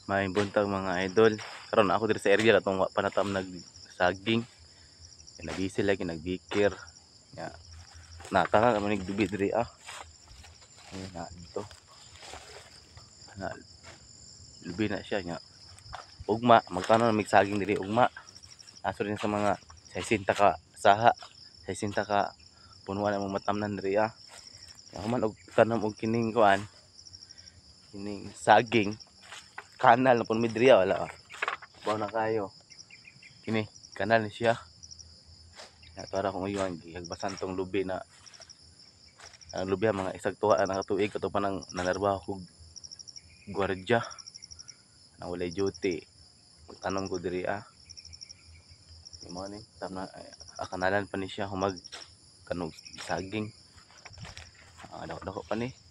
Maayong buntag, mga idol. Karon ako diri sa area katong wa pa natam nagsaging. Kay nabisi lagi nagbikir. Ya. Nataka kami nagdubi diri ah. Ayun na dito. Na lubi na siya nya. Ugma magtanom na mig saging diri ugma. Aso rin sa mga 60 ka saha, 60 ka punuan among matamnan diri ah. Ya, human og tanom og kining kuan, kining saging, kanal na pud mi diri ah, wala ah. Baw na kayo. Kini kanal ni siya. Ya, para kung iwan gihagbasan tong lubi na ang lubi ah, mga isag tuha na ka tuig kato pa nang nanarbaho kog gwardiya na walay duty. Magtanom ko diri ah. Mo ni tamna kanalan pa ni siya humag kanog saging. Ah, dako dako pa ni.